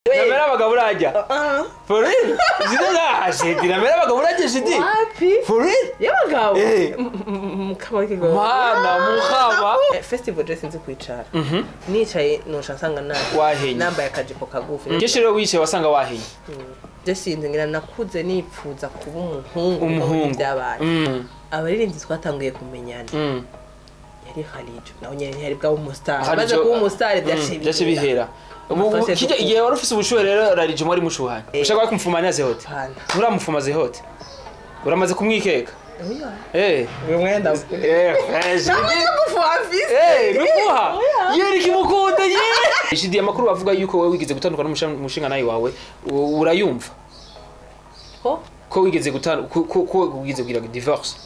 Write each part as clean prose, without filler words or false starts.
Namera abagabo urajya. For real? Jide na Jidi namera abagabo urajya Jidi. Wapi? For real? Y'abagabo? Eh. Mukama w'ikigo. Mana muhaba. Festival je sinzi kwicara. Nicaye noca nsanga nabi. Wahenye. Nambaye akajipo kagufi. Kenshi rero wicaye wasanga wahenye. Je sinzi ngira nakuze nipfuza kuba umuhungu. Umuhungu. Byabaye. Abaririmbyi twatanguye kumenyana. Yari Khalijo. Naho nyene ntiyari bwa umustar. Khalijo- Maze kuba umustar byashe Byashe bihera. Ubu kijya igihe wari ufise ubushuhe rero Rarijo mwari mushuhanye. Ushaka kumfumanya zehote. Hapana. Nturamufuma zehote. Uramaze kumwikeka. Oya. Eh. Uyu mwenda. Eh, Jidi. Namufuha mfise. Eh, nufuha. Oya. Yeri kimukunda ye. Jidi amakuru bavuga yuko wewe wigeze gutandukana n'umushinga nawe wawe urayumva. Ko? Ko wigeze gutandukana ko wigeze kugira divorce.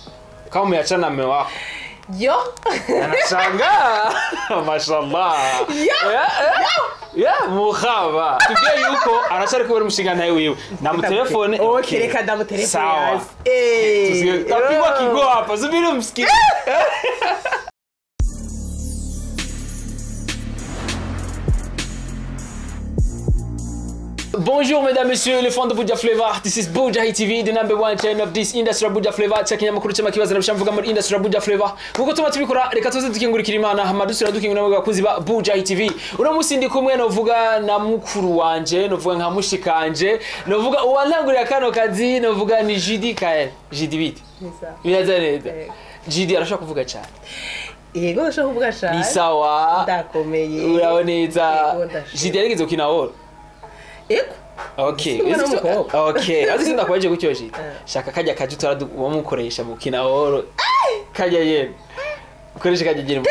Kama umeachana na mume wako. Yo. Anashangaa. Mashallah. Ya. Ya, muhaba. Tubwiye yuko aracari kubera umushinga nawe wiwe. Namutelefone. Okay, reka ndamutelefone. Sawa. Eh. Tusikie. Tapigwa kigo hapa. Subiri umsikie. Bonjour mesdames, messieurs, les fans de Buja Flavor. This is Buja Hit TV, the number one channel of this industry Buja Flavor. Checking amakuru cyama kibazo nabishamvuga muri industry Buja Flavor. Nkuko tuma tubikora, reka tuze dukingurikira Imana, hama dusubira dukingura n'abakunzi ba Buja Hit TV. Uno munsi ndi kumwe novuga na mukuru wanje, novuga nka mushikanje, novuga uwantangurira kano kazi, novuga ni Jidi Kael. Jidi bite? Biraza neza. Yego. Jidi arashaka kuvuga cyane. Yego ndashaka kuvuga cyane. Ni sawa. Ndakomeye. Uraho neza. Yego, ndashima. Jidi yarigeze gukina woro. Yego. Okay. Si umwana w'umukobwa. Okay. Azi sinda gutyo Jidi. Eh. Shaka kajya kaje utora wamukoresha mu kina woro. Kajya yene. Ukoresha kajya yene.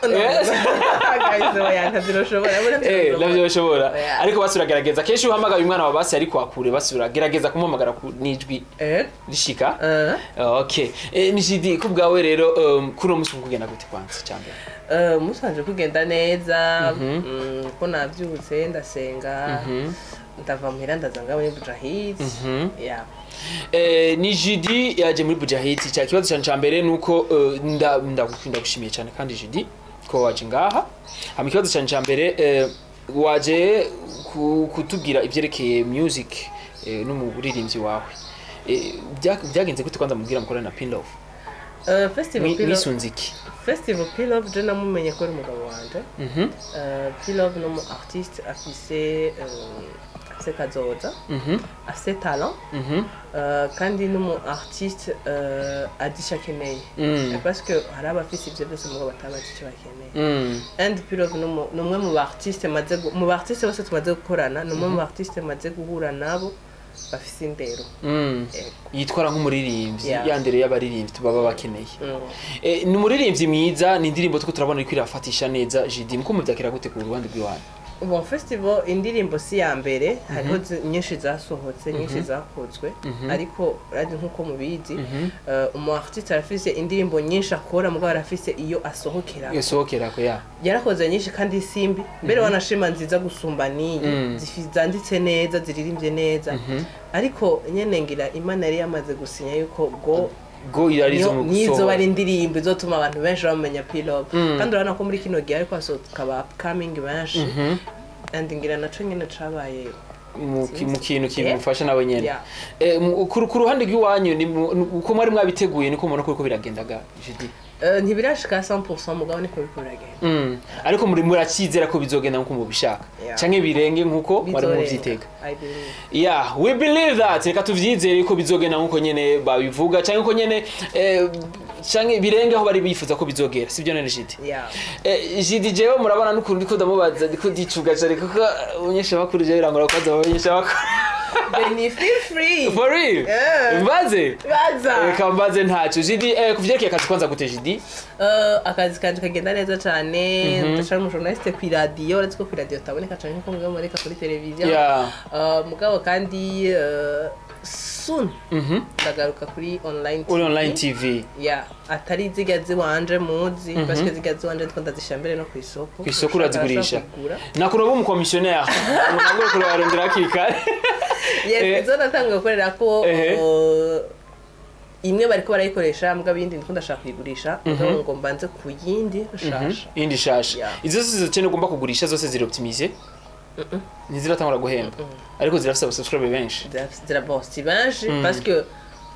Guys, oya ntaziroshobora. Eh, navyo bishobora. Oya. Ariko basi uragerageza. Kenshi uhamagaye umwana wa basi ariko akure basi uragerageza kumuhamagara n'ijwi Eh. rishika. Eh. Okay. Eh, ni Jidi ku bwawe rero kuri uno munsi kugenda gute kwanza cyambere. Musanze kugenda neza ko navyutse ndasenga ndava muhira ndaza ngaho muri Buja Hit. Yeah. Ni Jidi yaje muri Buja Hit. Cya kibazo cyane cyambere nuko ndagukunda gushimiye cyane kandi Jidi ko waje ngaha. Hama ikibazo cyane cyambere waje kutubwira ivyerekeye music n'umuririmbyi wawe. Byagenze gute kwanza mubwira mukorana na Pinlove? Festival Pilove. Mwisunze iki? Festival Pilove je namumenye ko ari umugabo wanje. Pilove ni umu artiste afise afise kazoza, afise talent, kandi ni umu artiste azi ico akeneye. Parce que hari abafise ivyo byose mugabo batabazi ico bakeneye. And Pilove ni umwe mu ba artiste maze mu ba artiste bose tumaze gukorana, ni umwe mu ba artiste maze guhura nabo bafise indero. Yego. Yitwara nk'umuririmbyi Yeah. ya ndero y'abaririmbyi baba bakeneye. Ni umuririmbyi mwiza, ni indirimbo tuko turabona iriko irafatisha neza Jidi. Muko muvyakira gute ku ruhande rw'iwanyu? Bon, festival indirimbo si ya mbere, hariho nyinshi zasohotse, nyinshi zakozwe, ariko radi nkuko mubizi, umu artiste arafise indirimbo nyinshi akora, mugabo arafise iyo asohokera. Yasohokerako ya. Yarakoze nyinshi kandi simbi mbere wanashima nziza gusumba niyi zanditse neza, ziririmbye neza, ariko nyene ngira Imana yari yamaze gusinya yuko go Go irarizo mu nizo gusohora. bari indirimbo izotuma abantu benshi bamenya Pilove. Kandi urabona ko muri kino gihe ariko hasohoka aba upcoming benshi, and ngira naco nyene cabaye Mu kintu kimufasha nawe nyene. Yeah. Ku ruhande rw'iwanyu ni uko mwari mwabiteguye niko mubona ko biriko biragendaga Jidi? Ntibirashika 100% mugabo niko biriko biragenda. Ariko muri muracizera ko bizogenda nkuko mubishaka Yeah. canke birenge nkuko mwari Bizorenga. muvyitega? I believe. Yeah, we believe that. Reka tuvyizere ko bizogenda nkuko nyene babivuga canke nkuko nyene canke birenge aho bari bifuza ko bizogera. Sibyo none Jidi? Yeah. Jidi jewe murabona n'ukuntu ndiko ndamubaza ndiko ndicuga cyane kuko umunyesha makuru jewe birangora kubaza abamenyesha makuru. Benny, feel free. For real? Yeah. Mbaze? Baza. Reka mbaze ntacyo. Jidi kuvyerekeye akazi kwanza gute Jidi? Akazi kanje kagenda neza cane, ndashaka umu journaliste ku radio, uretse ko ku radio taboneka cane nkuko mugabo mureka kuri televiziyo. Yeah. Mugabo kandi soon ndagaruka kuri online TV. Uri online TV. Yeah, atari zirya ziwanje muzi, parce que zirya ziwanje ndiko ndazishira mbere no kw'isoko. Kw'isoko urazigurisha. Kugura. Nakuroba umukomissionnaire. Umuntu kurarondera hakiri kare. Yes, izo natanga gukorera ko Ehe. Imwe bariko barayikoresha, mugabo iyindi ndiko ndashaka kuyigurisha, mugabo ngo mbanze ku yindi nshasha. Iyindi shasha. Yeah. Izo zose zikene ugomba kugurisha zose ziri optimisé? Ntiziratangura guhemba, ariko zirafise abasubscribe benshi. Zirabo si benshi, parce que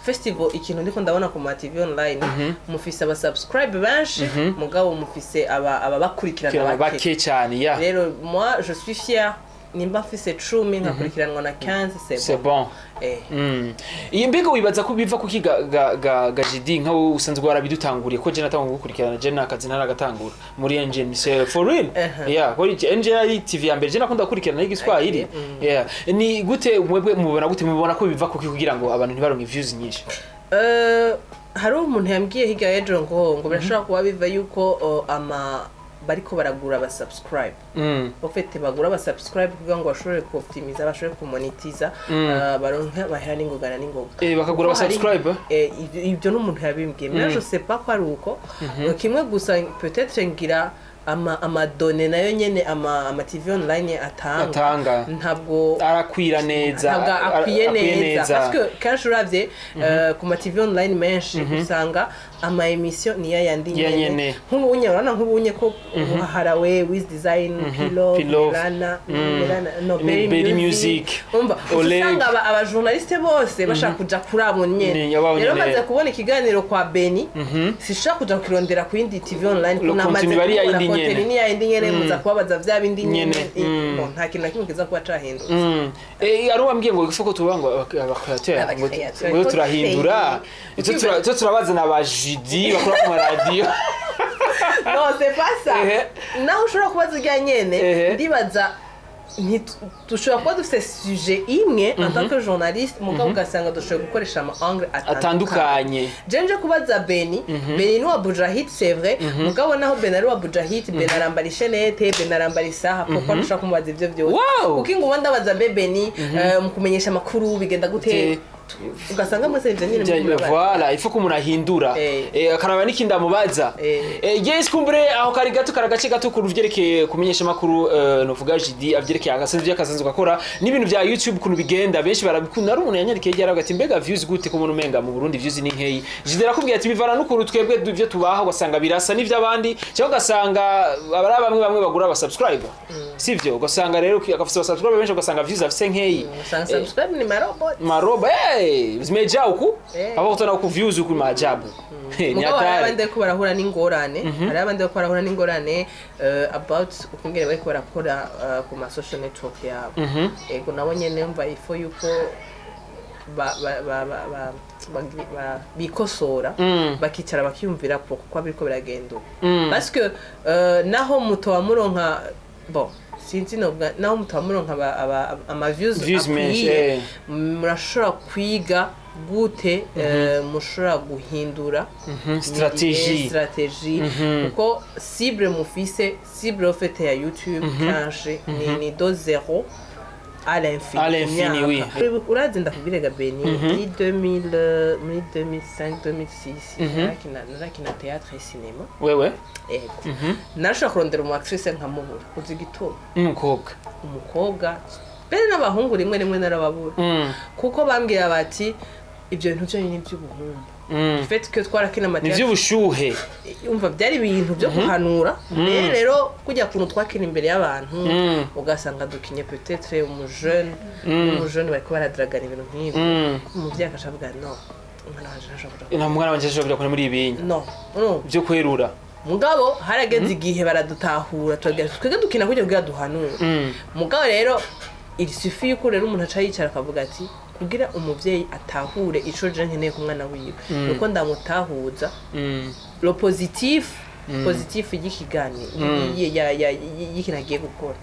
festival, ikintu ndiko ndabona ku ma TV online, mufise aba subscribe benshi, mugabo mufise aba ababakurikirana bake. Bake cyane, ya. Rero moi je suis fier nimba mfise 10 nkakurikiranwa na 15, c'est C'est bon. bon. Eh. Iyi mbega wibaza ko biva kuki ga GD, nka wowe usanzwe warabidutanguriye, ko je natangura gukurikirana, je nakazi naragatangura muri Engine, c'est for real. Yeah, kuri Engine ari TV ya mbere je nakunda gukurikirana y'igiswahili. Yeah, ni gute mwebwe mubona, gute mubona ko biva kuki kugira ngo abantu ntibaronke views nyinshi? Hari umuntu yambwiye hirya y'ejo ngo birashobora kuba biva yuko ama bariko baragura aba subscribe. En fait bagura aba subscribe kugira ngo bashobore kuoptimiza, bashobore kumonetiza, baronke amahera n'ingoga na n'ingoga. Bakagura Kuko aba subscribe? Ibyo n'umuntu yabimbwiye, mais je sais pas ko ari uko. Kimwe gusa, peut-être ngira amadonnées nayo nyene ama TV online atanga Atanga. ntabwo Arakwira neza. Ntabwo akwiye neza, parce que kenshi uravye ku ma TV online menshi usanga ama émission ni yayandi Ya nyene. Nyene. Nk'ubunye urabona, nk'ubunye ko harawe Wiz Design, Pilo, P-Love. Melana, Melana no Ni Berry Berry Music. Music. Umva, Oleg. usanga aba journaliste bose bashaka kuja kuri abo nyene. Ni, abo Rero nyene. maze kubona ikiganiro kwa Beni, sishaka kuja kukirondera ku yindi TV online Le ko namaze contenu bari kubona yayindi nyene. contenu ni yayindi nyene, muza kubabaza vya bindi nyene. Nyene. Bon, nta kintu na kimwe kiza kuba cahindutse. Ari wambwiye ngo ifuko tuba ngo aba créateur ngo Aba-créateur. ngo turahindura Créer. icyo turabazana aba Judi bakora ku maradiyo. Non, c'est pas ça. Naho ushobora kubaza urya nyene, ndibaza dushobora kuba dufite sujet imwe en tant que journaliste, mugabo ugasanga dushobora gukoresha ama angle atandukanye. Atandukanye. Je nje kubaza Beni, Beni ni wa Bujahid, c'est vrai, mugabo naho Beni ari wa Bujahid, Beni arambara ishenete, Beni arambara isaha, kuko ntushobora kumubaza ivyo vyose. Kuko inguma ndabaza mbe Beni, mu kumenyesha amakuru bigenda gute? Ugasanga mwese ivyo nyene muriko murabaza. Voilà, il faut ko umuntu ahindura. Akaraba n'ikindi amubaza. Yes, kumbure aho kari gato, kari agace gato ku vyerekeye kumenyesha amakuru, novuga JD avyerekeye agasanzwe by'akasanzwe gakora n'ibintu bya YouTube, ukuntu bigenda, benshi barabikunda. Ari umuntu yanyandikiye yaravuga ati: "Mbega views gute ko umuntu umenga mu Burundi views ni nkeyi?" JD arakubwira ati bivana n'ukuntu twebwe ivyo tubaha, ugasanga birasa n'ivy'abandi, cyangwa ugasanga abari bamwe bagura aba subscribe, sivyo? Ugasanga rero agafise aba subscribe benshi, ugasanga views afise nkeyi. Usanga subscribe ni marobot. Maroba zimejaa huku, hapo kutana huku views huku maajabu. Ni Mugabo hari hatari. abandi bariko barahura n'ingorane, hari abandi bariko barahura n'ingorane about ukungene bariko barakora ku ma social network yabo. Ego, nabo nyene mva ifo yuko bikosora, bakicara bakiyumvira pourquoi biriko biragenda uko, parce que naho mutoba muronka, bon, sinzi novuga, naho mutoba muronka ama views Views menshi, akwiye, murashobora kwiga gute mushobora guhindura Stratégie. Stratégie, kuko cible mufise, cible au fait ya YouTube kenshi ni de zéro à l'infini. À l'infini, Imyaka. Oui. Urazi, ndakubwire ga Beni, muri 2000, muri 2005 2006 narakina théâtre et cinéma. Wewe? Ego, narashobora kurondera umu actrice nkamubura. Uzi igituma? Umukobwa. Umukobwa, mbere n'abahungu rimwe rimwe narababura, kuko bambwira bati ibyo bintu byonyine by'ubuhumbu, fait que twarakina Ni ama théâtre. ivy'ubushuhe. Umva, byari ibintu byo guhanura. Rero kujya kuntu twakina imbere y'abantu, ugasanga dukinye peut-être umujeune n'umujeune bariko baradragana, ibintu nk'ibyo, umuvyeyi akaca avuga: "No, umwana wanje ntashobora kuja." Nta mwana wanje ashobora kuja muri ibinya No, no. byo kwerura. Mugabo harageze igihe baradutahura, turagira twebwe dukina kugira duhanure. Mugabo rero il suffit yuko rero umuntu aca yicara akavuga ati kugira umuvyeyi atahure ico je nkeneye ku mwana wiwe, nuko ndamutahuza le positif y'ikiganiro y'ikintu agiye gukora.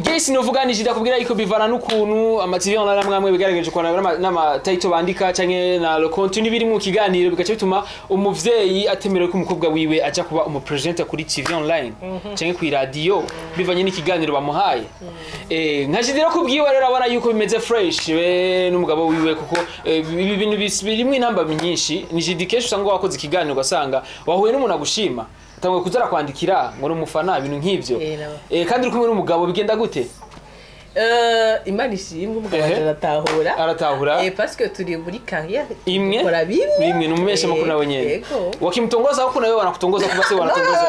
Jesi novuga ni ndakubwira yuko bivana n'ukuntu ama TV online amwe amwe bigaragaje ko n'ama title bandika canke na le contenu biri mu kiganiro, bigaca bituma umuvyeyi atemerewe ko umukobwa wiwe aja kuba umupresenter kuri TV online canke ku radio, bivanye n'ikiganiro bamuhaye. Nka Jidera kubwiwe rero abona yuko bimeze fresh we n'umugabo wiwe, kuko ibi bintu birimwo intambamyi nyinshi. Ni Jidi, kenshi usanga wakoze ikiganiro ugasanga wahuye n'umuntu agushima, atanguye kuza arakwandikira ngo ni umufana, ibintu nk'ivyo. Nabo. Kandi uri kumwe n'umugabo, bigenda gute? Imana ishimwe, umugabo wanje aratahura. Aratahura. Eh, parce que turi muri carrière Imwe? Dukora bimwe. Bimwe, ni umumenyesha makuru nawe nyene. Yego. Wakimtongoza huku na wewe wanakutongoza kuba se wanatongoza.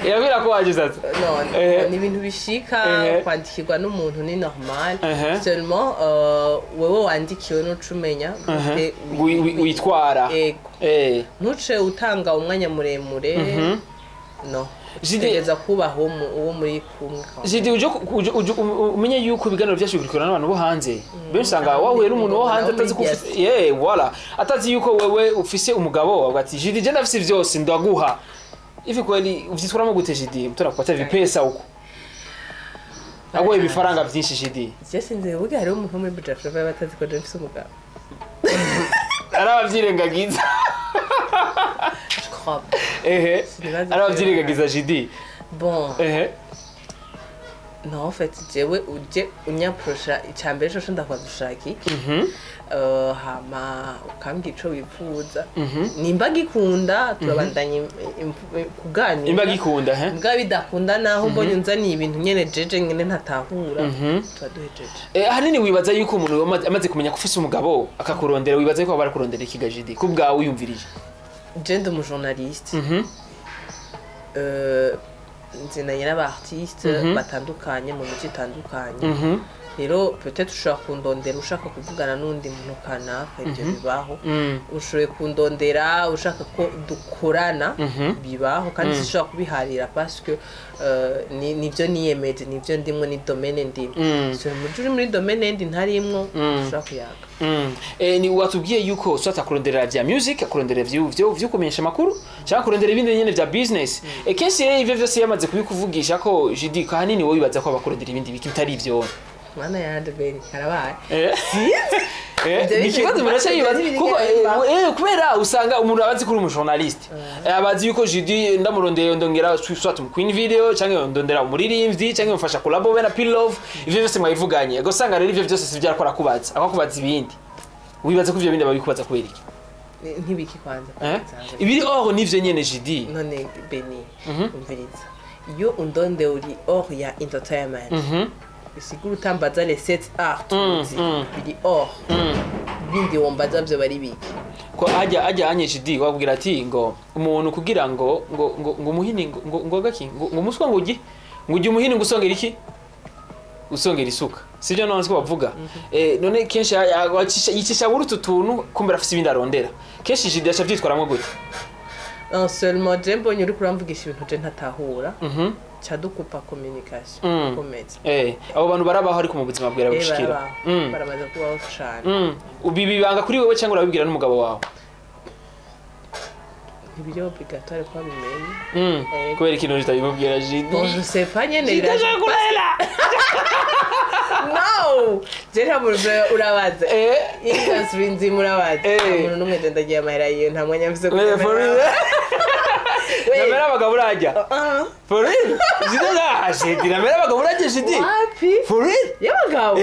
Yabwira ko waje sasa. No, ni ibintu bishika. Kwandikirwa n'umuntu ni normal. Seulement wewe wandikiwe nuca umenya gute Witwara. Yego. Ntuce utanga umwanya muremure, no. Utegereza kubaha uwo muri kumwe. Jidi, uje umenye yuko ibiganiro byacu bikurikirana n'abantu bo hanze benshi. Usanga wahuye n'umuntu wo hanze atazi ko ufise, yeah, voilà, atazi yuko wewe ufise umugabo, avuga ati: "Jidi, je ndafise vyose, ndaguha hivi." Kweli uvyitwaramo gute, Jidi? Mtu anakupatia vipesa huko, aguha ibifaranga vyinshi, Jidi. Je sinzi, burya hariho umuntu wo muri Buja Flava batazi ko je mfise umugabo. Arabavyirengagiza. Je crois pas. Sinibaza. Arabavyirengagiza, Jidi. Bon, non, en fait jewe uje unyaprosha, icambere coco ndakubaza ushaka iki. Hama ukambwira ico wifuza, nimba gikunda turabandanya kuganira. Imba gikunda, he. Mbwa bidakunda naho mbonye unzaniye ibintu nyene jeje nyene ntatahura, tuba duhejeje. Ahanini wibaza yuko umuntu amaze kumenya ko ufise umugabo akakurondera, wibaza yuko aba arakurondera ikiga, Jidi, ku bwawe wiyumvirije? Je ndi umujournaliste. Nzinanye n'aba artiste batandukanye mu mico itandukanye. Rero peut-être ushobora kundondera ushaka kuvugana n'undi muntu kanaka, ibyo bibaho. Ushoboye kundondera ushaka ko dukorana, bibaho. Kandi sinshobora kubiharira parce que nivyo niyemeje, nivyo ndimwo, ni domaine ndimwo. So mu uri muri domaine ndi ntarimwo, ushobora kuyaga. Ni watubwiye yuko soit akuronderera vya music, akuronderera vyo kumenyesha amakuru, cyangwa akurondera ibindi nyene vya business. Kenshi rero ivyo vyose yamaze kubikuvugisha ko, Jidi, ko ahanini wowe wibaza ko abakurondera ibindi biki bitari ivyo? Mana yanje, beni karabaye. Ni ikibazo umuntu aca yibaza kuko kubera usanga umuntu abazi ko uri umujournaliste, abazi yuko Jidi ndamurondeye ndongera soit mu Queen Video, cyangwa ndondera umuririmbyi, cyangwa mfasha collabo be na Pilove, ivyo vyose mwabivuganye. Ugasanga rero ivyo vyose sivyo arakora, kubaza akakubaza ibindi. Wibaza ko ivyo bindi babikubaza kubera iki? Ntibiki kwanza. Ibiri hors nivyo nyene, Jidi. None beni, umviriza, iyo undonde uri hors ya entertainment, bisigura utambaza les sept arts tuzi, biri hors. Bindi wombaza vyo bari biki? Ko ajya anye, Jidi, wabwira ati ngo umuntu kugira ngo umuhini ngo gaki ngo umuswa ngo ugi ngo ujye umuhini ngo usongera iki, usongera isuka, sibyo? None siko bavuga? None kenshi yicisha buri utu tuntu, kumbera afise ibindi arondera. Kenshi Jidi aca avyitwaramwo gute? Non seulement je mbonye uriko uramvugisha ibintu je ntatahura, ca dukupa communication. Komeza. Abo bantu barabaho, ariko mu buzima bwawe gushikira? Barabaho. Baramaze kubaho cane. Ubi bibanga kuri wewe cyangwa urabibwira n'umugabo wawe? Ntibiri obligatoire ko babimenye. Kubera ikintu utabimubwira, Jidi? Bon, je sais pas nyene. Jidi ashaka kurahera. No, je nta muntu urabaza. Industry nzima urabaza. Nta muntu n'umwe je ndagiye amahera yiwe, nta mwanya mfise For real? Namera abagabo urajya? Ah. For real? Jidi, ah, Jidi, namera abagabo urajya, Jidi? Wapi. For real? Y'abagabo.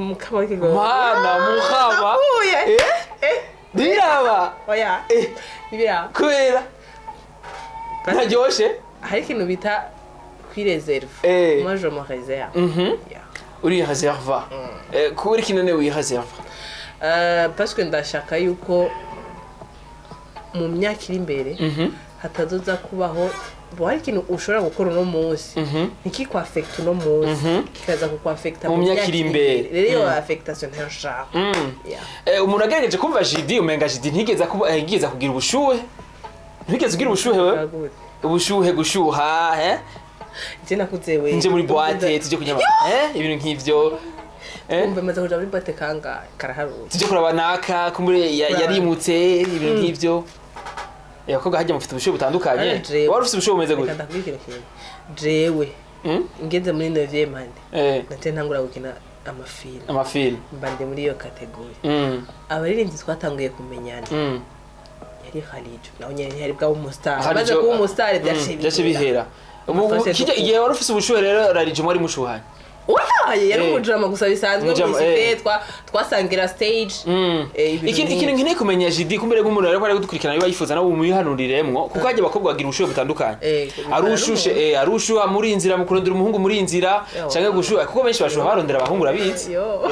Mukama w'ikigo. Mana muhaba. Napfuye. Biraba. Oya. Ntibiraba. Kubera ntaryoshe. Hari ikintu bita kwireserve. Moi je me réserve. Yeah. Uri reserva. Kubera ikintu ne wireserva? Parce que ndashaka yuko mu myaka iri imbere hatazoza kubaho bo hari ikintu ushobora gukora uno munsi ntikikwafekta uno munsi, kikaza kukwafekta Mu myaka iri imbere. Rero iyo affectation ntayo nshaka. Yeah. Umuntu agerageje kumva Jidi, umenga Jidi ntigeze ntigeze kugira ubushuhe. Ntigeze ugira ubushuhe wewe? Gute? Ubushuhe, gushuha, eh? Je nakuze we. Nje muri boîte tuje kunyama, ibintu nk'ivyo. Umva, maze kuja muri boîte kangahe? Karaharuye. Tuje kuraba naka kumbure yarimutse, ibintu nk'ivyo. Abakobwa hajya mufite ubushuhe butandukanye. Ara jewe. Wari ufite ubushuhe bumeze Reka gute? ndakubwira ikintu kimwe. Jewe ngeze muri neuvième année, naciye ntangura gukina amafilm. Amafilm. Mba ndi muri iyo catégorie. Abaririmbyi twatanguye kumenyana yari Khalijo, nawe nyene ntiyari bwaba umustar. Khalijo, Amaze kuba umustar, byaciye byaciye bihera. Ubu Twese kijya dukura. igihe wari ufite ubushuhe rero, Rarijo mwari mushuhanye? Oya, yari umujama gusa bisanzwe. Umujama, muri cité twasangira stage. Ibintu Ikintu nk'ivyo. nkeneye kumenya, Jidi, kumbere nk'umuntu ariko ari gudukurikirana, biba yifuza nawe umuyihanuriremwo, kuko hajya abakobwa bagira ubushuhe butandukanye. Arushushe, arushuha muri inzira mu kurondera umuhungu muri inzira, Yo. canke gushuha, kuko benshi bashuha barondera abahungu, urabizi. Yo.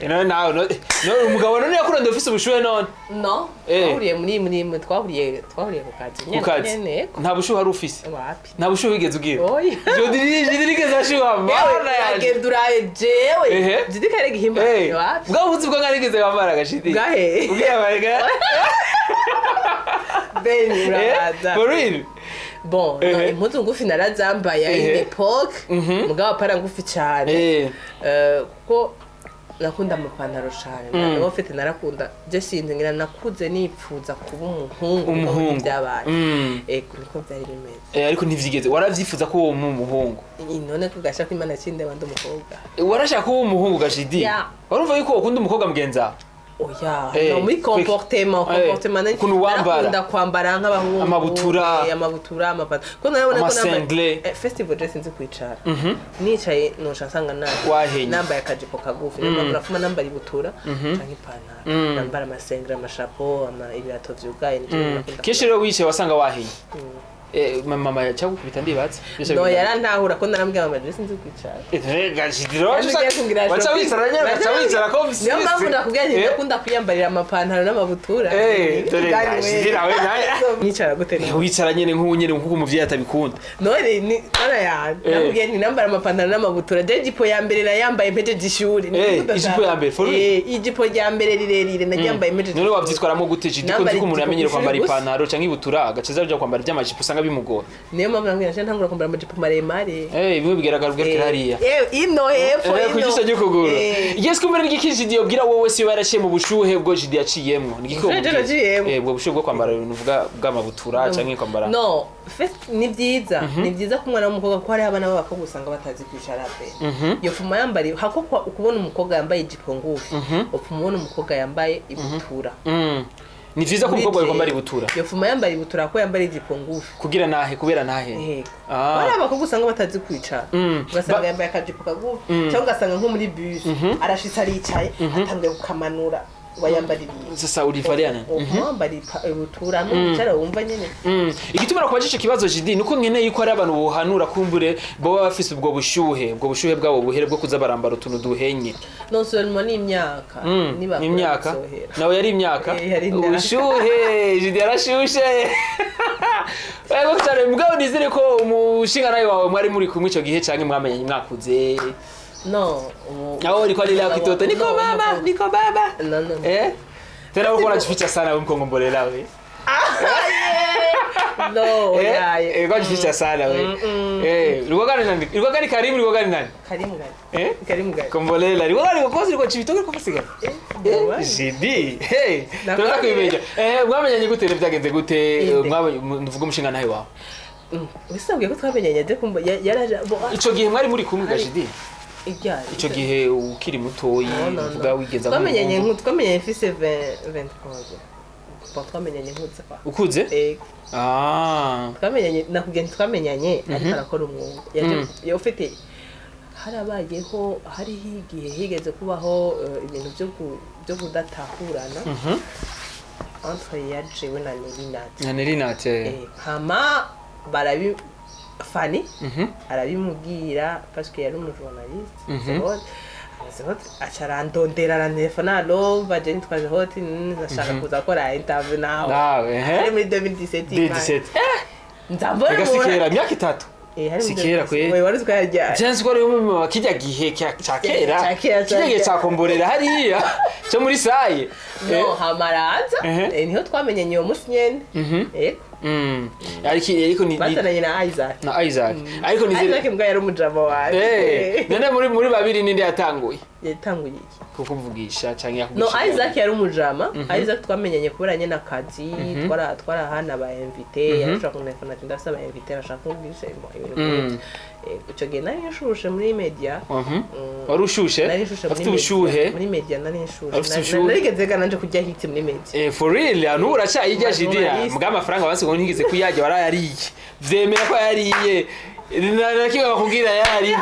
None nawe none umugabo none yakurondera ufise ubushuhe none? No. Twahuriye muri twahuriye ku kazi Ku nyene. kazi. Nyene. Nta bushuhe wari ufise? Wapi. Nta bushuhe wigeze ugira? Oya. Jodi nigeze ashuha, mana yanje. Agenda uraye jewe. Jidi kare gihimba. Wapi. Bwa buzi bwo ngarigeze wambara gashidi. Bwahe? Ubwira barega. Ben, urabaza. For real. Bon, no, impuzu ngufi narazambaye à une époque, mugabo apara ngufi cyane. Kuko nakunda amapantaro cyane. Nabo mfite narakunda, je sinzi, ngira nakuze nipfuza kuba umuhungu. Umuhungu. Byabaye. Ego, niko byari bimeze. Ariko ntivyigeze waravyifuza ko uwo umuhungu? None ko gasha ko Imana kinde bandi umukobwa. Warashaka kuba umuhungu, gashidi? Yeah. Warumva yuko ukunda umukobwa mugenzi wawe? Oya, no muri comportement, comportement Ukuntu wambara. narakunda kwambara nk'abahungu. Amabutura. Amabutura, amapantaro, ko narabona ko nambaye Amasengle. Festival dress nzi kwicara nicaye noca nsanga Wahenye. nambaye akajipo kagufi. Niyo mpamvu nafuma nambara ibutura canke ipantaro, nambara amasengre, amashapo, ibirato vyugaye, nivyo nakunda. Kenshi rero wicaye wasanga wahenye. Mama cyagukubita, ndibatse. No, yarantahura ko narambwira mama dress nzi kwicara. Gashidi rero waca wicara nyene, waca wicara ko. Niyo mpamvu nakubwira nti ndakunda kwiyambarira amapantaro n'amabutura. Dore Gashidi nawe nawe. Nicara gute none? Wicara nyene nk'ubu nyene, nk'uko umuvyeyi atabikunda. None ni mana yanjye, nakubwiye nti nambara amapantaro n'amabutura. Je ijipo ya mbere nayambaye mpejeje ishuri. Ijipo ya mbere, for real? Ijipo rya mbere rirerire naryambaye mpejeje None ishuri. wavyitwaramo gute, Jidi, ko Nambara nzi ko umuntu ijipo yamenyere kwambara kw'ishuri gusa. ipantaro canke ibutura, agaca aja kwambara ivy'amajipo usanga bimugora? Niyo mpamvu nakubwiye naciye ntangura kwambara amajipo maremare. Bimwe bigaragara ubwerekera hariya. Ino hepfo, ino. Kujisho ry'ukuguru. Yes, kumbe ni igiki Jidi yobwira wowe wese yoba yaraciye mu bushuhe bwo Jidi yaciyemwo? Ni igiki Ubushuhe womubwira? naciyemwo. Ubwo bushuhe bwo kwambara ibintu uvuga bw'amabutura canke kwambara. No, first, ni byiza, ni byiza ko umwana w'umukobwa, kuko hariho abana b'abakobwa usanga batazi kwicara pe. Yofuma yambara hako ukubona umukobwa yambaye ijipo ngufi, upfuma ubona umukobwa yambaye ibutura. Ni vyiza ko umukobwa yokwambara ibutura. Yofuma yambara ibutura ko yambara ijipo ngufi. Kugira nahe, kubera nahe? Yego. Bari abakobwa usanga batazi kwicara, ugasanga yambaye akajipo kagufi, cyangwa ugasanga nko muri bus arashitse aricaye, atangiye kukamanura wayambaririye. Sasa ulivalia nani? Upfuma wambara ibutura hamwe wicara wumva nyene. Igituma nakubaje ico kibazo, Jidi, nuko nkeneye yuko hari abantu bohanura, kumbure boba bafise ubwo bushuhe bwabo buhere bwo kuza barambara utuntu duhenye. Non seulement ni imyaka, niba Imyaka bizohera. Nawe yari imyaka. Yari imyaka. Ubushuhe, Jidi yarashushe. Yego cyane, mugabo nizere ko umushinga nawe wawe mwari muri kumwe ico gihe, canke mwamenyanye mwakuze? No, Aho ulikuwa lile kitoto, niko No, mama, niko baba. No, no. Tena uko unajificha sana wewe, mkongombolela wewe. No, yaye. Unajificha sana wewe. Ulikuwa gani nani? Ulikuwa gani Karimu, ulikuwa gani nani? Karimu gani? Eh? Karimu gani? Kombolela. Ulikuwa gani kwa ulikuwa chibitoke kwa fasi gani? Jidi. Hey, Nakwambia. tunaza kubimenya. Mwamenyanye gute rero, byagenze gute? Inde. Mwamenye nuvuga umushinga nawe wawe. Wisabwiye ko twamenyanye aje kumva yaraje bo Ico gihe mwari muri kumwe, Gajidi? Ijyanye. Ico gihe ukiri mutoyi, No, no, no. uvuga wigeza Twamenyanye nk'umuhungu. twamenyanye mfise 20 23. Bon, twamenyanye nkuze kwa. Ukuze? Ah. Twamenyanye, nakubwiye nti twamenyanye ariko arakora umwuga. Yaje ufite harabayeho, hariho igihe higeze kubaho ibintu byo kudatahurana entre ya jewe na Nelinat. Na Nelinat. Hama barabi Fani arabimubwira parce que yari umujournaliste. Zehot Zehot aca arandondera, arantelefona: "Allo, baje nitwa Zehot, ndashaka kuza gukora interview nawe." Nawe, Ari muri 2017. 2017. Nzambona. Rega si kera, imyaka 3. Hari Si muri kera 2017. kwe. Oye, wari uzi ko yaryaye. Jensi ko ari mu kijya gihe ca kera. Ca kera, ca Kijya gihe kera. ca komborera hariya. Cyo muri saye. No, hama araza. Niho twamenyanye uwo munsi nyene. Yego. Ariko ni Bazananye na Isaac. Na Isaac. Ariko ni Isaac mbwa yari umujama wawe. None muri babiri ninde yatanguye? Yatanguye iki? Kukuvugisha canke No, yakuvugisha? Isaac yari umujama. Isaac twamenyanye kubera nyene akazi, twarahana ba invité, yarashaka kuntelefona ati ndafise aba invité bashaka kuvugisha ibintu nk'ibyo. Ico gihe nari nshushe muri media. Wari ushushe? Nari nshushe muri Afite media. ubushuhe? Muri media nari nshushe. Afite ubushuhe? Narigeze ga nanje kurya hit muri media. For real, nubu uracyayirya, Jidira? Journaliste. Mbwa amafaranga basi ngo ntigeze kuyarya, warayariye. Vyemera ko yariye. Nakimwe bakubwira yari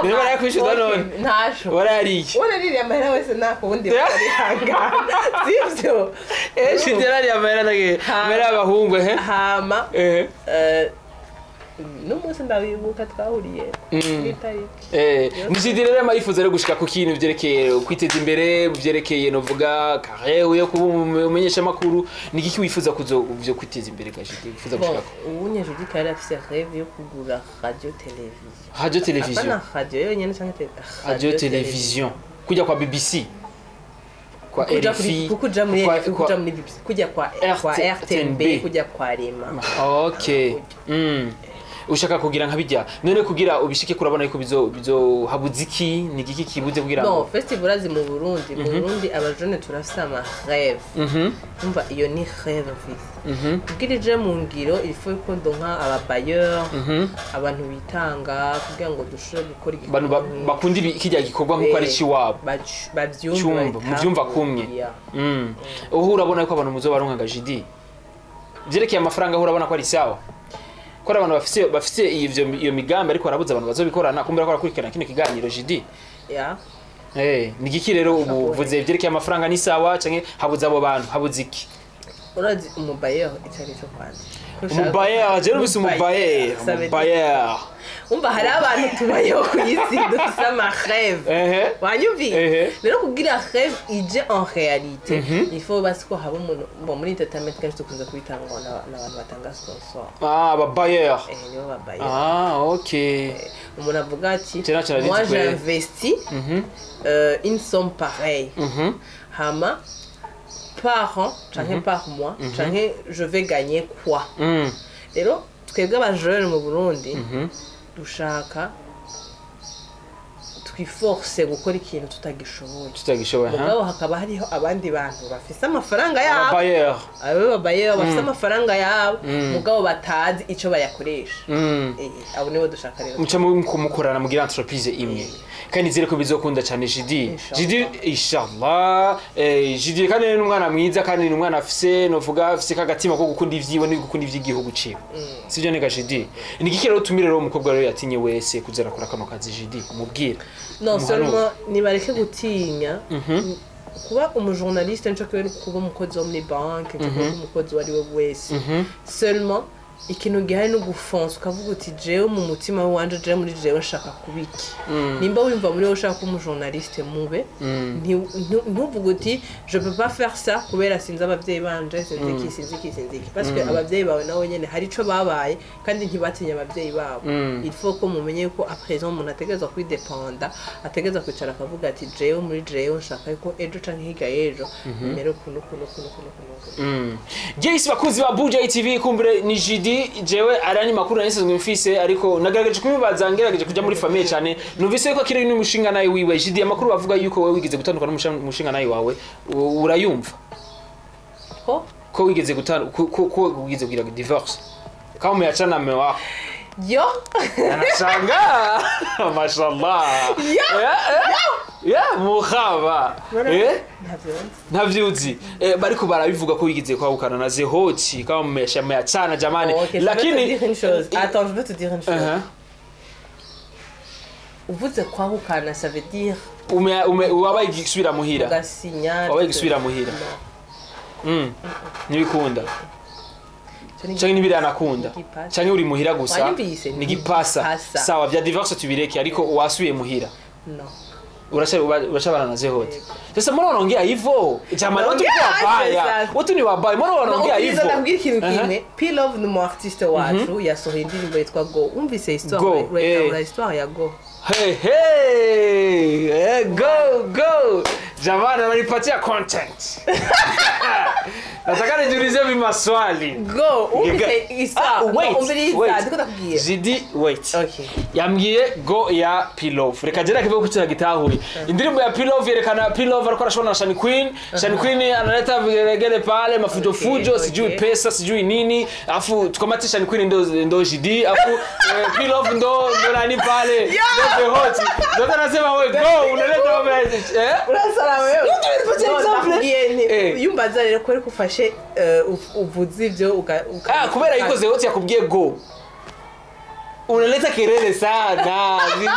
niba barayakwishyuza none Ntasho. Warayariye. Waraririye amahera wese, nta kundi barihangana, sivyo? Jidi yarariye amahera nage amahera y'abahungu ehe. Hama Ehe. N'umunsi ndawibuka twahuriye n'itariki. Ni Jidi rero amayifuza rero gushika ku kintu vyerekeye kwiteza imbere, vyerekeye novuga carrière yo kuba umumenyeshamakuru. Ni iki wifuza kuzo vyo kwiteza imbere ga Jidi wifuza Bon, gushikako? Ubu Judi kari afise rêve yo kugura radio television. Radio television. Apana radio yonyene canke Radio television kujya kwa BBC, kwa Kuja kuri RFI, kuja muri kuja muri BBC, kujya kwa RTNB. RTNB, kujya kwa Rema. Okay. Ushaka kugira nka bijya none kugira ubishike kurabona yuko bizo habuze iki? Ni igiki kibuze kugira Bon, ngo festival, urazi mu Burundi abajene turafise ama rêve. Umva, iyo ni rêve mfise. Kugira ije mu ngiro, il faut ko ndonka aba bailleur, abantu bitanga kugira ngo dushobore gukora Abantu bakunda kirya gikorwa nk'uko ari ciwabo. Bavyumva. Cyumva, Babitahure. muvyumva kumwe. Yeah. Ubu urabona yuko abantu muzobaronka nga Jidi, vyerekeye amafaranga aho urabona ko ari sawa, ko ari abantu bafise iyo migambi, ariko barabuze abantu bazobikorana. Kumbura ko barakurikirana kino kiganiro, Jidi. Yeah. Ni igiki rero ubu uvuze vyerekeye amafaranga ni sawa canke habuze abo bantu, habuze iki? Urazi umubailleur icyo ari cyo kwanza? Umubailleur, je numvise umubailleur, umubailleur. Umva, hari abantu tubayeho ku isi dufise ama rêve. Wanyumviye? Ehe. Rero kugira rêve ije en réalité, il faut basi ko haba umuntu. Bon, muri entertainment kenshi dukunze kubitanga ngo n'abantu batanga sponsor. Ah, aba bailleur. Nibo ba bailleur. Ah, okay. Umuntu avuga ati: Tena tena "Moi, nzi kweli. j'investis une somme pareille, hama par an canke par mois canke je vais gagner quoi." Rero twebwe abajene mu Burundi dushaka twiforce gukora ikintu tutagishoboye. Tutagishoboye, ha. Mugabo hakaba hariho abandi bantu bafise amafaranga yabo. Abailleur. Abo babayeho bafise amafaranga yabo, mugabo batazi ico bayakoresha. Abo nibo dushaka rero. Muca mukorana mugira entreprise imwe, kandi nizere ko bizokunda cyane, Jidi. Inshallah. Jidi, inshallah. Jidi kandi ni umwana mwiza, kandi ni umwana afise novuga afise kagatima ko gukunda ivyiwe no gukunda ivy'igihugu ciwe, sivyo nega Jidi? Ni iki rero utumire rero umukobwa rero yatinye wese kuzera akora kano kazi, Jidi, umubwira? Non. Umuhanure. Seulement nibareke gutinya kuba umujournaliste. Nico kimwe no kuba umukozi wo muri banki, nico kimwe kuba umukozi uwo ari we wese. Seulement ikintu gihari no gufonsa, ukavuga uti: "Jewe mu mutima wanje, jewe muri jewe nshaka kuba iki." Nimba wumva muri wowe ushaka kuba umujournaliste, mube. Ntuvuge uti: "Je peux pas faire ça kubera sinzi abavyeyi banje, sinzi iki, sinzi iki, sinzi iki", parce que abavyeyi bawe nabo nyene hari ico babaye kandi ntibatinya abavyeyi babo. Il faut ko mumenye ko à présent umuntu ategerezwa kwidependa, ategerezwa kwicara akavuga ati: "Jewe muri jewe nshaka ko ejo canke hirya y'ejo mere ukuntu ukuntu ukuntu ukuntu ukuntu." Jayce, bakunzi ba Buja TV, kumbure ni Jidi. Jewe arani makuru nari mfise, ariko nagerageje kubibaza, ngerageje kuja muri famille cyane, numvise ko akiri n'umushinga nawe wiwe. Jidi, amakuru bavuga yuko wewe wigeze gutandukana n'umushinga nawe wawe, urayumva? Ko? Ko wigeze gutandukana, ko wigeze kugira divorce, kama umeachana na mume wako. Yo. Anashangaa, mashallah. Yeah, muhaba. Ntavyo nzi. Ntavyuzi. Bariko barabivuga ko wigeze kwahukana na Zehoti, kama mmeachana jamani. Ok, je vais te Lakini dire une chose. Attends, je vais te dire une chose. Uvuze kwahukana, ça veut dire Ume wabaye igisubira muhira. Ugasinya. Wabaye igisubira muhira. No. Ntibikunda. Ico ni Canke ntibiranakunda. Nigipasa. Canke uri muhira gusa. Wanyumvise? Nigipasa. Nigipasa. Sawa, vya divorce tubireke, ariko wasubiye muhira? No. Urashabana na Zehoti. Sasa mbona wanaongea hivyo? Jamani, watu ni Naongea wabaya. sasa. Watu ni wabaya. Mbona wanaongea Umviriza, hivyo? ndakubwira ikintu kimwe. P-Love ni umu artiste wacu, yasohoye indirimbo yitwa Go. Wumvise histoire? Go, eh. Ura histoire ya Go? Hey, hey, go go jamani, wananipatia content. Nataka nijiulize maswali. Go, wumvise histoire? Ah, wait, No, umviriza, wait. ndiko ndakubwira. Jidi, wait. Okay. Yambwiye Go ya P-Love. Reka jera kivuga ko gitahuye. Indirimbo ya P-Love yerekana P-Love ariko arashobora na Shani Queen. Shani Queen analeta vigelegele pale, mafujo fujo, sijui pesa, sijui nini. Afu tukamate Shani Queen ndo Jidi, afu P-Love ndo nani pale? Ndo Zehoti. Ndo anasema we go unaleta mambo ya eh? Urasara wewe. Nipatie No, example. ndakubwiye nti yumbaza rero kubera ko ufashe uvuze ivyo Ah, kubera yuko Zehoti yakubwiye go. Unaleta kelele sana. Jidi,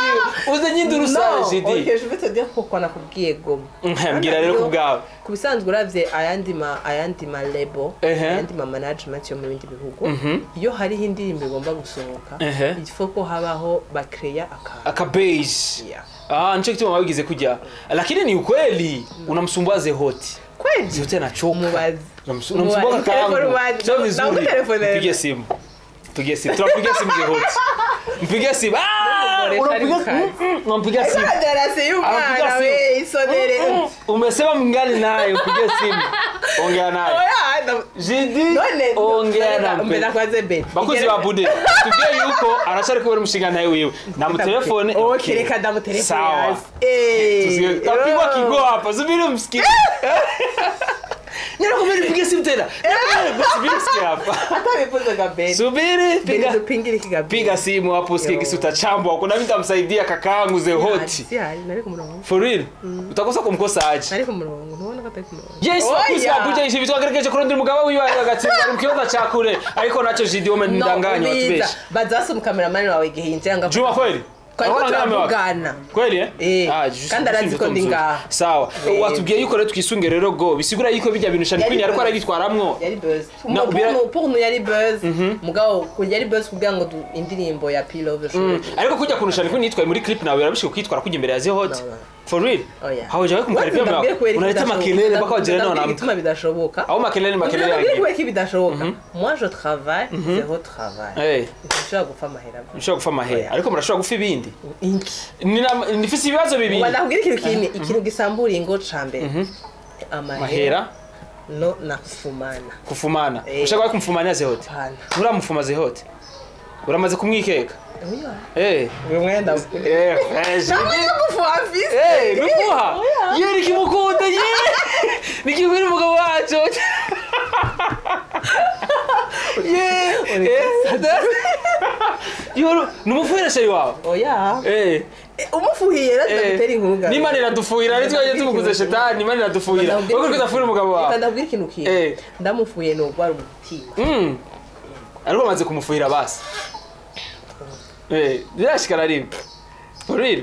uzanye sana Jidi. Ok, je vais te dire pourquoi nakubwiye Goma. Mbwira rero kubwawe. Ku bisanzwe uravye ayandi ma label, ayandi ma management yo mu bindi bihugu, iyo hariho indirimbo igomba gusohoka, il faut ko habaho bakreya aka base. Ah, nicho kitu mwabigize kujya. Lakini ni ukweli unamsumbua Zehoti. Kweli? Zehoti anachoka. Unamsumbua kakaangu. Sio vizuri. Mpigie simu. Mpigie simu. Tunapigia simu Zehoti. Mpigie simu. Ah, unapiga simu. Darase we isonere. Umesema mngali naye, mpigie simu. Ongea naye. Jidi, ongea naye. Mbona kwanza be. Bakuzi ba Bude. Tubwiye yuko arashari kubera umushinga naye wiwe. Na mu telefone. Okay, reka ndamu telefone. Sawa. Eh. Tapigwa kigo hapa. Subiri msikie. Ninakwambia nipige simu tena. Subiri msikie hapa. Hata mipuzo gabe. Subiri piga piga simu hapo usikie kisi utachambwa. Kuna mimi nitamsaidia kakaangu Zehoti. Si hali nari kumurongo. For real? Utakosa kumkosa aje. Nari kumurongo. Ntubona ko atari kumurongo. Yes, bakuzi babuja ishi bitwagerekeje kurondera umugabo wiwe agatsinda mu kibazo ca kure. Ariko naco Jidi wome ndanganya watubesha. Bazasa mu cameraman wawe igihe yinjira nga. Juma kweli? Kweli eh? Ah, kandi arazi ko ndi ngaha. Sawa. Watubwiye yuko rero twisunge rero go bisigura yuko bijya bintu Shani Queen ariko arabitwaramwo. Yari buzz. Pour nous yari buzz. Mugabo yari buzz kugira ngo indirimbo ya P-Love. Ariko kujya kuntu Shani Queen yitwaye muri clip nawe yarabishije kwitwara kujya imbere ya Zehoti. For real? Hawajawahi kumkaribia mwa. Unaleta makelele mpaka wajirani wanaamka. Bituma bidashoboka. Au makelele yangi. Kubera bidashoboka. Moi je travaille, Zero travaille. Nshobora gupfa amahera. Nshobora gupfa amahera. Ariko murashobora gupfa ibindi. Inki. Nifise ibibazo bibiri. Wala ikintu kimwe, ikintu gisambura ingo ca mbere. Amahera. No na kufumana. Kufumana. Ushaka kumfumania Zehoti? Uramufuma Zehoti? Uramaze kumwikeka? Eh. Uyu mwenda. Eh, eh, nukuha. Yeri nikimukunda ye. Nikibwira umugabo wacu. Ye. Yoro, numufuhira sheri wawe? Oya. Eh. Umufuhiye ratagutera inkunga. Nimana iradufuhira, ari twaje tumukuze shetani, Imana iradufuhira. Wowe uriko udafuhira umugabo wawe. Ndabwira ikintu kimwe. Ndamufuhiye no gwara umutima. Ariko amaze kumufuhira basi. Eh, birashikara rimwe. For real.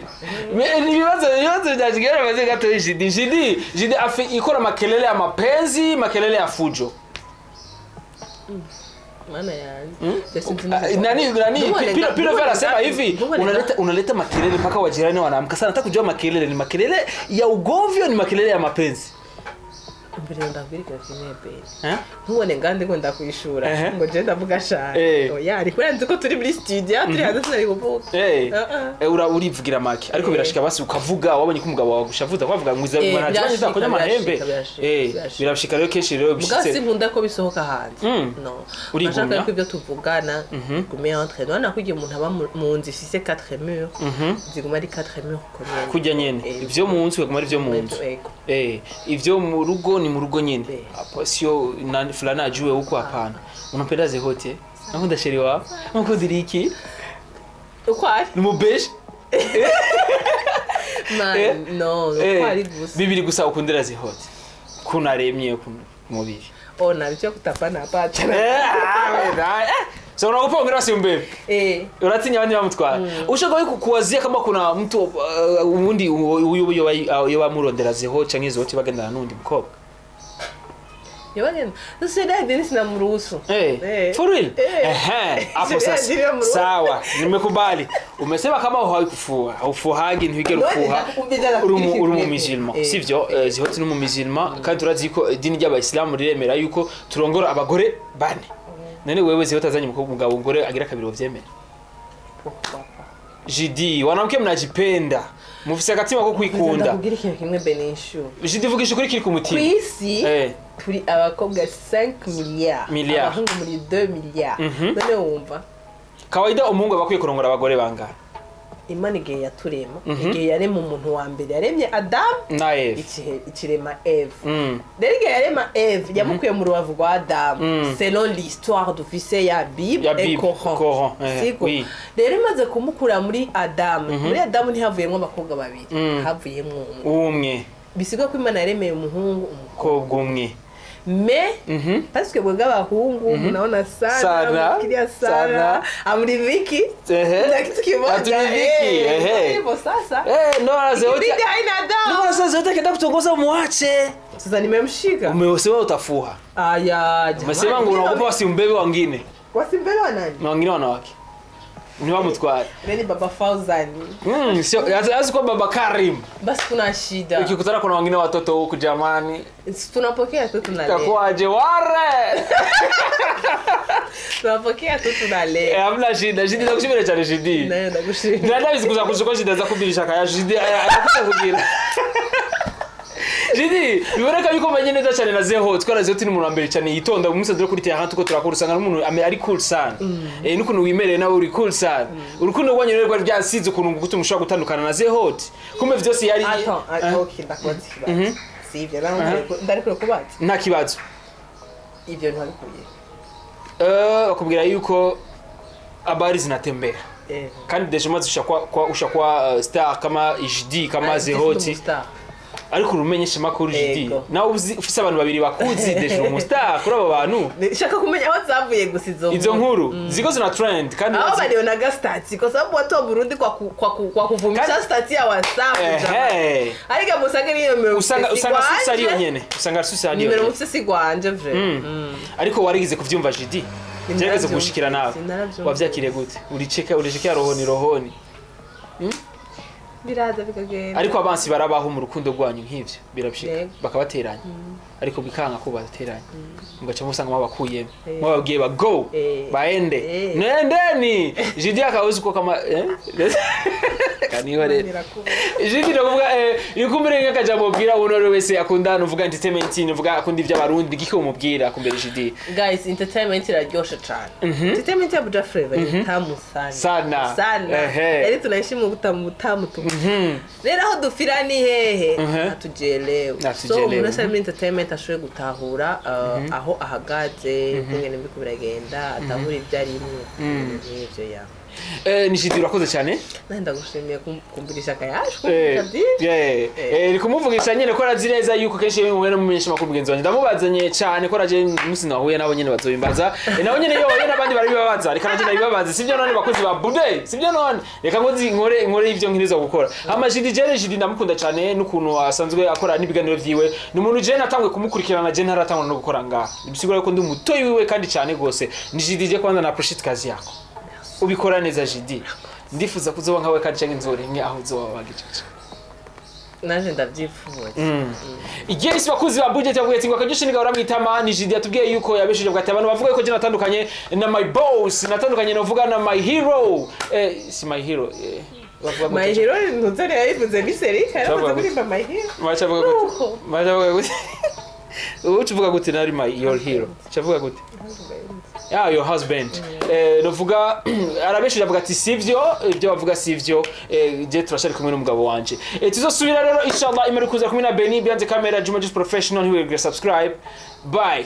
Ibibazo byashikara maze gato Jidi. Jidi afi ikora makelele ya mapenzi, makelele ya fujo. Maana yangu. Nani Pilo Vera sema hivi, unaleta makelele mpaka wajirani wanaamka sana. Nataka kujua makelele ni makelele ya ugomvi au ni makelele ya mapenzi? Mbere ndabwira ikintu kimwe be. Ntubone ngande ngo ndakwishura ngo je ndavuga cyane. Oya, ariko nzi ko turi muri studio turi hanze sinari kuvuga. Ura urivugira make ariko birashika basi ukavuga wabonye ko umugabo wawe gushavuza kwavuga ngwiza mwana akonya amahembe. Birashika rero kenshi rero bishitse. Mugabo sinkunda ko bisohoka hanze. No. Urashaka ko ibyo tuvugana gume entre nous nakugiye umuntu aba mu nzu ifise 4 murs. Ziguma ari 4 murs komye. Kujya nyene. Ivyo mu nzu kuguma ari ivyo mu nzu. Ivyo mu rugo ni mu rugo nyene. Hapo sio na fulani ajue huko, hapana. Unampenda Zehoti? Nakunda sheri wawe. Nakunda iki? Uko ari? Ni mubeshi? Man, no, uko ari gusa. Bibiri gusa ukundira Zehoti. Kunaremye ku mubiri. Oh, nabyo kutapana apacha. So unaogopa ongera simu baby. Uratinya abandi bamutwara. Ushaka kuwazia kama kuna mtu uwundi uyu yo bamurondera Zehoti canke Zehoti bagendana n'undi mukobwa. Yabagenda. Sasa Dennis namruhusu. For real? Hapo sasa. Sawa, nimekubali. Umesema kama haukufua, haufuhagi ntwigera ufuha. Uri mu musulman. Sivyo? Zehoti ni mu musulman kandi turazi ko idini ry'abayisilamu riremera yuko turongora abagore bane. None wewe Zehoti azanye umugabo ngore agira kabiri uvyemera. Jidi, wanamke mnajipenda. Mufise agatima ko kwikunda. Ndakubwira ikintu kimwe Benishu. Jidi vugisha kuri kiri ku mutima. Kwisi turi abakobwa 5 milliards. Abahungu muri 2 milliards. None wumva? Kawaida umuhungu abakwiye kurongora abagore bangana. Imana igihe yaturema, igihe yarema umuntu wa mbere yaremye Adam na Eve. Ikirema Eve. Rero igihe yarema Eve yamukuye mu rubavu rwa Adam. Selon l'histoire dufise ya Bible et Coran. Oui. Rero imaze kumukura muri Adam. Muri Adam ntihavuyemo abakobwa babiri, havuyemo umwe. Umwe. Bisigwa ko Imana yaremeye umuhungu umukobwa umwe. Mais parce que mwebwe abahungu mnaona sana, mnafikiria sana, amridhiki na kitu kimoja. Haturidhiki, ehe. Hivyo sasa Eh, no zehote. ikibidi haina dawa. No sasa zehote akienda kutongoza muache. Sasa nimemshika. Umesema utafuha. Aya, jamani. Umesema ngo unaogopa wasimbebe wengine. Wasimbebe wa nani? Na wengine wanawake. Ni wa mtware. Mimi ni Baba Fauzani. Sio hata kwa Baba Karim. Basi kuna shida. Ukikutana kuna wengine watoto huku jamani. Tunapokea tu tunalea. Itakuwaje ware? Tunapokea tu tunalea. Eh, hamna shida. Shida za kushimira cyane shidi. Nayo ndagushimira. Ndabizi kuza kuzuko shida za kubirisha kaya shidi ayakuza kugira. Jidi, biboneka yuko menye neza cyane na Zeho, twara Zeho ni umuntu wa mbere cyane yitonda umunsi dore kuri terrain tuko turakora usanga n'umuntu ari cool sana. Eh, n'ukuntu wimereye nawe uri cool sana. Urukundo rwanyu rero rwari ryansize ukuntu gutuma ushobora gutandukana na Zeho. Kumbe vyose yari Attends, okay, ndakubaza ikibazo. Si ivyo naho ndarikure kubaza. Nta kibazo. Ivyo ntibikuye. Bakubwira yuko habari zinatembea. Kandi deja maze ushakuwa star kama HD kama Zehoti. Ariko urumenyesha makuru HD. Nawe ufise abantu babiri bakuzi deja umustar kuri abo bantu. Shaka kumenya aho zavuye gusa izo nkuru. Ziko zina trend kandi aho balionaga stats kwa sababu watu wa Burundi kwa kuvumisha stats ya WhatsApp. Ariko musange ni numero usanga susa ariyo nyene. Usanga susa ariyo. Numero mufise sigwanje vrai. Ariko warigize kuvyumva HD. Gerageza gushikira nawe. Wavyakiriye gute? Uricheka urishikira rohoni rohoni. Biraza bikagenda. Ariko abansi barabaho mu rukundo rwanyu nk'ivyo birabishika bakabateranya. Ariko bikanga ko bateranya. Mugaca musanga mwabakuyemo. Mwababwiye ba go baende. Nendeni. Jidi akawezi ko kama Kaniwa rero. Jidi ndakuvuga yukumbere nk'akajambo ubwira uno wese akunda nuvuga entertainment nuvuga akunda ivy'abarundi giko umubwira kumbere Jidi. Guys, entertainment iraryoshe cyane. Entertainment ya Buja Flavor tamu sana. Sana. Sana. Yari tunaheshimu utamu tamu tu. Rero aho dufira ni hehe atujelewe. So umuntu wese muri entertainment ashoboye gutahura aho ahagaze kungene mbiko biragenda atahura ibyo arimo n'ivyo ya. Ni Jidi urakoze cyane. Nenda gushimiye kumvugisha kayashu. Ni kumuvugisha nyene ko arazi neza yuko kenshi mwe mumenyesha makuru mugenzi wanje. Ndamubazanye cyane ko raje musi nahuye nabo nyene bazobimbaza. Nabo nyene yo n'abandi barabibabaza. Reka naje ndabibabaza. Sivyo none bakozi ba Bude. Sivyo none. Reka ngo nkore ivyo nkiriza gukora. Ama Jidi jere Jidi ndamukunda cyane n'ukuntu asanzwe akora n'ibiganiro vyiwe. Ni umuntu je natangwe kumukurikirana je ntaratangwa no gukora ngaha. Bisigura ko ndi umutoyi wiwe kandi cyane gose. Ni Jidi je kwanza na appreciate kazi yako. Ubikora neza Jidi. Ndifuza kuzoba nkawe kandi canke nzorenke aho uzoba wagijeje. Naje ndavyifuza. Igihe isi bakuzi ba budget yavuye ati ngo akaryoshe nigahora mwitama ni Jidi yatubwiye yuko yabeshije bwa ati abantu bavuga yuko je natandukanye na my boss, natandukanye novuga na my hero. Si my hero. Bavuga my hero ntuzari yabivuze biserika yaravuze kuri my hero. Macha vuga gute? Macha vuga gute? Ucuvuga gute nari my your hero? Chavuga gute? Yeah, your husband. Novuga arabeshije avuga ati sivyo ibyo bavuga sivyo je turashari kumwe n'umugabo wanje. Tuzosubira rero inshallah imere kuza kumwe na Benny behind the camera Juma Just Professional. He will subscribe. Bye.